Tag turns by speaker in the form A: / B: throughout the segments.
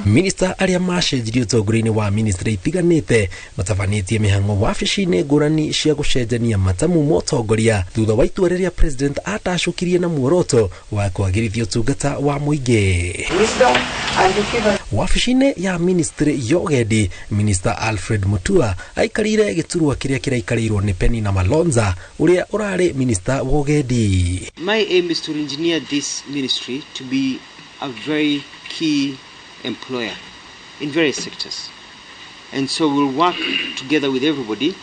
A: Minista arĩa macenjirie ũtongoria-inĩ wa ministry itiganĩte matabanĩtie mĩhang'o wabici-inĩ ngũrani cia gũcenjania matamu ma ũtongoria thutha wa itua rĩrĩa president atacũkirie na muoroto wa kwagĩrithia ũtungata wa mũingĩ. Wabici-inĩ ya ministry ya ũgendi, Minister Alfred Mutua aikarĩire gĩturwa kĩrĩa kĩraikarĩirwo nĩ Penina Malonza ũrĩa ũrarĩ minista wa ũgendi.
B: My aim is to engineer this ministry to be a very key employer in various sectors. And so we'll work together with everybody,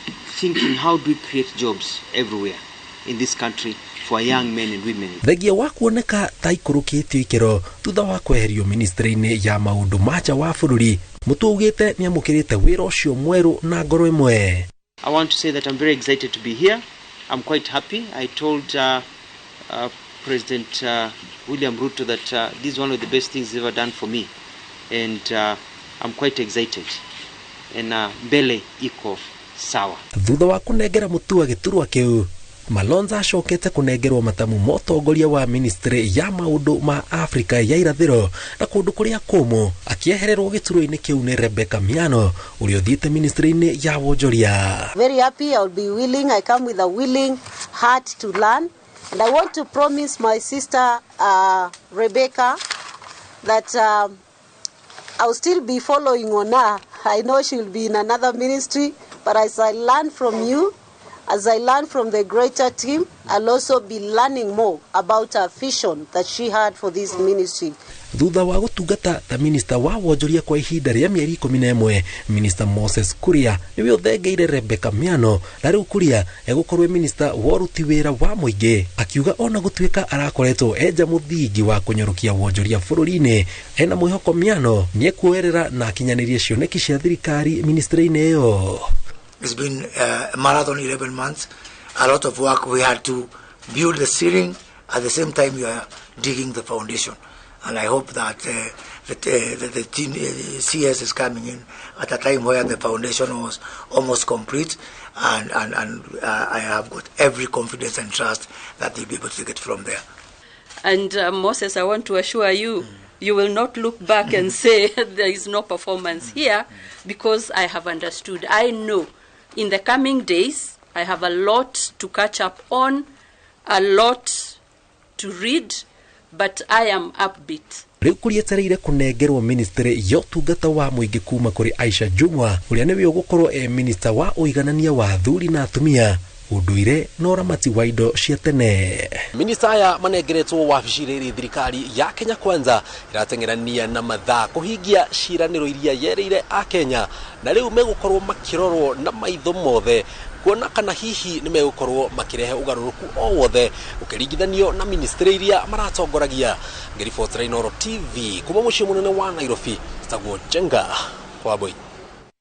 B: thinking how do we create jobs everywhere in this country for young men and women.
A: Thengia wa kuoneka ta ikũrũkĩtio ikĩro thutha wa kweherio ministry-inĩ ya maũndũ ma nja wa bũrũri, Mutua augĩte nĩamũkĩrĩte wĩra ũcio mwerũ na ngoro ĩmwe.
B: I want to say that I'm very excited to be here. I'm quite happy. I told President William Ruto that this is one of the best things he's ever done for me. And I'm quite excited. And mbele iko sawa.
A: Thutha wa kũnengera Mutua gĩturwa kĩu, Malonza acokete kũnengerwo matamu ma ũtongoria wa ministry ya maũndũ ma Afrika ya irathĩro na kũndũ kũrĩa kũmũ, akĩehererwo gĩturwa-inĩ kĩu nĩ Rebecca Miano ũrĩa ũthiĩte ministry-inĩ ya wonjoria.
C: Very happy. I'll be willing. I come with a willing heart to learn. And I want to promise my sister Rebecca that I'll still be following on her. I know she'll be in another ministry, but as I learn from you, as I learn from the greater team, I'll also be learning more about her vision that she had for this ministry.
A: Thutha wa gũtungata ta minista wa wonjoria kwa ihinda rĩa mĩeri 11, Minista Moses Kuria nĩwe ũthengeire Rebecca Miano, na rĩu Kuria egũkorwo e minista wa ũruti wĩra wa mũingĩ, akiuga ona gũtuĩka arakoretwo enja mũthingi wa kũnyorokia wonjoria bũrũri-inĩ, ena mwĩhoko Miano nĩekuoerera na akinyanĩrie cioneki cia thirikari ministry-inĩ ĩyo.
D: It's been a marathon 11 months, a lot of work. We had to build the ceiling at the same time we are digging the foundation. And I hope that the team, CS is coming in at a time where the foundation was almost complete, and I have got every confidence and trust that they'll be able to take it from there.
E: And Moses, I want to assure you, you will not look back and say there is no performance here, because I have understood. I know in the coming days, I have a lot to catch up on, a lot to read, but I am upbeat.
A: Rĩu Kuria etereire kũnengerwo ministry ya ũtungata wa mũingĩ kuma kũrĩ Aisha Jumwa ũrĩa nĩwe ũgũkorwo e minista wa ũiganania wa athuri na atumia, ũndũire na ũramati wa indo cia tene. Minista aya manengeretwo wabici rĩrĩ thirikari ya Kenya Kwanza ĩrateng'erania na mathaa kũhingia ciĩranĩro iria yerĩire akenya, na rĩu megũkorwo makĩrorwo na maitho mothe kuona kana hihi nĩ megũkorwo makĩrehe ũgarũrũku o wothe ũkĩringithanio na ministry iria maratongoragia. Ngĩribotera Inooro TV kuma mũciĩ mũnene wa Nairobi, tagwo Njenga Wambui.